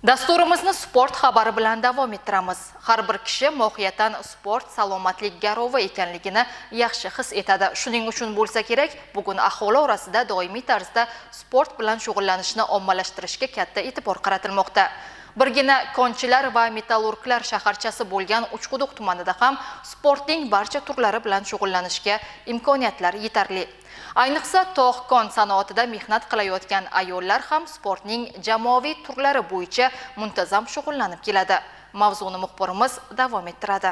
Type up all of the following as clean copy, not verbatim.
Dasturimizni sport xabari bilan davom ettiramiz. Har bir kishi mohiyatan sport salomatlik garovi ekanligini yaxshi his etadi. Shuning uchun bo'lsa kerak, bugun aholi orasida doimiy tarzda sport bilan shug'ullanishni ommalashtirishga katta e'tibor qaratilmoqda. Birgina konchilar va metallurglar shaharchasi bo'lgan Uchquduq tumanida ham sportning barcha turlari bilan shug'ullanishga imkoniyatlar yetarli. Ayniqsa tog' kon sanoatida mehnat qilayotgan ayollar ham sportning jamoaviy turlari bo'yicha muntazam shug'ullanib keladi. Mavzuni muxbirimiz davom ettiradi.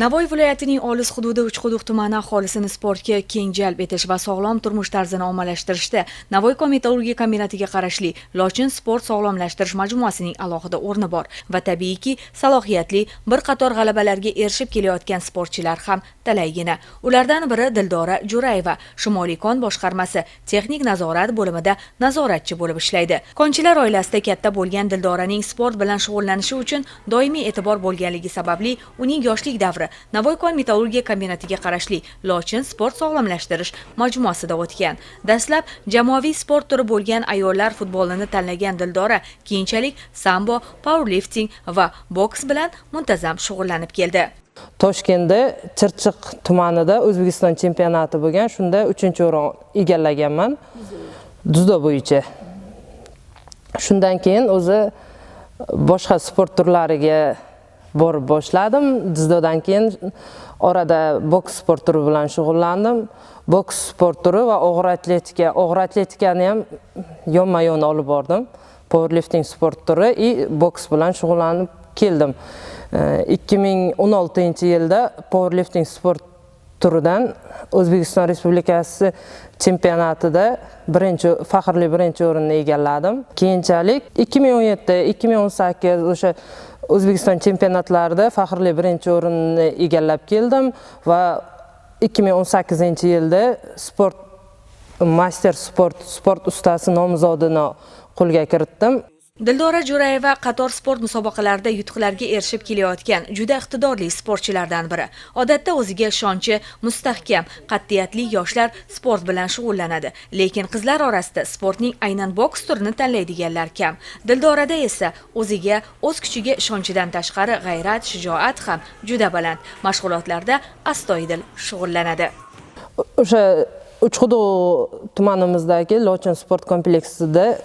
Navoiy viloyatining olis hududi Uchquduq tumani aholisini sportga keng jalb etish va sog'lom turmush tarzini ommalashtirishda Navoiy kon metallurgiya kombinatiga qarashli Lochin sport sog'lomlashtirish majmuasining alohida o'rni bor va tabiiyki salohiyatli bir qator g'alabalarga erishib kelayotgan sportchilar ham talaygina. Ulardan biri Dildora Jo'rayeva, Shimoliy kon boshqarmasi texnik nazorat bo'limida nazoratchi bo'lib ishlaydi. Konchilar oilasida katta bo'lgan Dildoraning sport bilan shug'ullanishi uchun doimiy e'tibor bo'lganligi sababli uning yoshlik davri Navoiy kon metallurgiya kombinatiga qarashli Lochin sport sog'lomlashtirish majmuasida o'tgan. Dastlab jamoaviy sport turi bo'lgan ayollar futbolini tanlagan Dildora keyinchalik sambo, powerlifting va boks bilan muntazam shug'ullanib keldi. Toshkentda Chirchiq tumanida O'zbekiston chempionati bo'lgan, shunda 3-o'rin egallaganman dzyudo bo'yicha. Shundan keyin o'zi boshqa sport turlariga borib boshladim. Dzyudodan keyin orada boks sport turi bilan shug'ullandim. Boks sport turi va og'ir atletika, og'ir atletikani ham yonma-yon olib bordim. Powerlifting sport turi i boks bilan shug'ullanib keldim. 2016-yilda powerlifting sport turidan O'zbekiston Respublikasi chempionatida faxrli birinchi o'rinni egalladim. Keyinchalik 2017, 2018 o'sha O'zbekiston chempionatlarida faxrli birinchi o'rinni egallab keldim va 2018-yilda sport master sport ustasi nomzodini qo'lga kiritdim. Dildora Jo'rayeva qator sport musobaqalarida yutuqlarga erishib kelayotgan juda iqtidorli sportchilardan biri. Odatda o'ziga ishonchi, mustahkam, qat'iyatli yoshlar sport bilan shug'ullanadi. Lekin qizlar orasida sportning aynan boks turini tanlaydiganlar kam. Dildorada esa o'ziga, o'z kuchiga ishonchidan tashqari g'ayrat, shijoat ham juda baland. Mashg'ulotlarda astoydil shug'ullanadi. O'sha Uchquduq tumanimizdagi Lochin sport kompleksida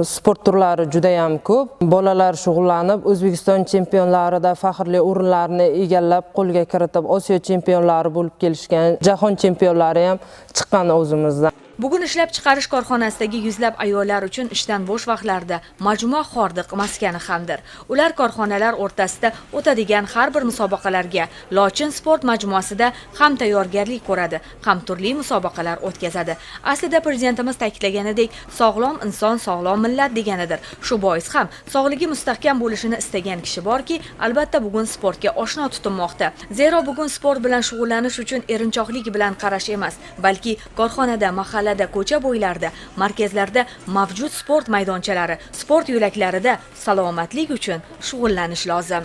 sport turlari juda ham ko'p. Bolalar shug'ullanib, O'zbekiston chempionlarida faxrli o'rinlarni egallab, qo'lga kiritib, Osiyo chempionlari bo'lib kelishgan, jahon chempionlari ham chiqqan o'zimizdan. Bugun ishlab chiqarish korxonasidagi yuzlab ayollar uchun ishdan bo'sh vaqtlarida majmua xordiq maskani hamdir. Ular korxonalar o'rtasida o'tadigan har bir musobaqalarga Lochin sport majmuasida ham tayyorgarlik ko'radi, ham turli musobaqalar o'tkazadi. Aslida prezidentimiz ta'kidlaganidek, sog'lom inson sog'lom millat deganidir. Shu bois ham sog'ligi mustahkam bo'lishini istagan kishi borki, albatta bugun sportga oshno tutinmoqda. Zero bugun sport bilan shug'ullanish uchun erinchoqlik bilan qarash emas, balki korxonada, mahallada, ko'cha bo'ylarida, markazlarda mavjud sport maydonchalari, sport yo'laklarida salomatlik uchun shug'ullanish lozim.